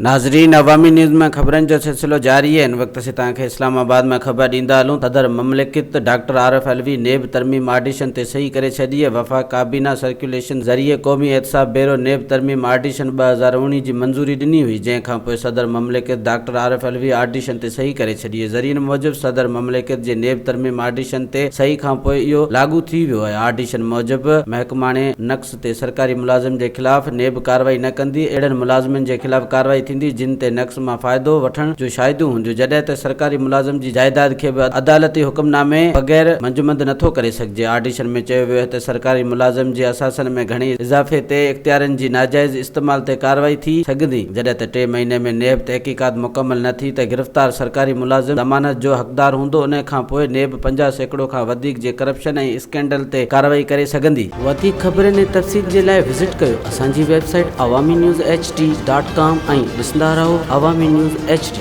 ناظرين عوامي نيوز ۾ خبرن جو سلسلو جاري آهي، هن وقت اسين توهان کي اسلام آباد مان خبر ڏيندا هلون صدر مملڪت ڊاڪٽر عارف علوي نيب ترميم آڊيشن تي صحيح ڪري ڇڏي آهي، وفاق ڪابينا سرڪيوليشن ذريعي قومي احتساب بيورو نيب ترميم آڊيشن 2019 جي منظوري ڏني هئي، جنهن کانپوء صدر مملڪت ڊاڪٽر عارف علوي آڊيشن تي صحيح ڪري ڇڏي آهي، ذريعن موجب صدر مملڪت جي نيب ترميم آڊيشن تي صحيح کانپوء اهو لاڳو ٿي ويو آهي، آڊيشن موجب محڪماڻي نقص تي سرڪاري ملازم جي خلاف نيب ڪارروائي نه ڪندي، اهڙن ملازمن جي خلاف ڪارروائي ٿيندي جن تي نقص مان فائدو وٺڻ جون شاهديون هونديون، جڏهن ته سرڪاري ملازم جي جائيداد کي به عدالتي حڪم نامي بغير منجمند نٿو ڪري سگهجي. آڊيشن ۾ چيو ويو ته سرڪاري ملازم جي اثاثن ۾ گهڻي اضافي تي اختيارين جي ناجائز استعمال تي ڪارروائي ٿي سگهندي، جڏهن ته ٽي مهيني ۾ نيب تحقيقات مڪمل نه ٿي ته گرفتار سرڪاري ملازم ضمانت جو حقدار هوندو، ان کانپوء نيب 50% کان وڌيڪ جي ڪرپشن ۽ اسڪينڊل تي ڪارروائي ڪري سگهندي. وڌيڪ خبرن ۽ تفصيل جي لاء وزٽ ڪيو اسان جي website Awami news H D dot com ۽ ڏسندا رهو عوامي نيوز ايڇ ڊي.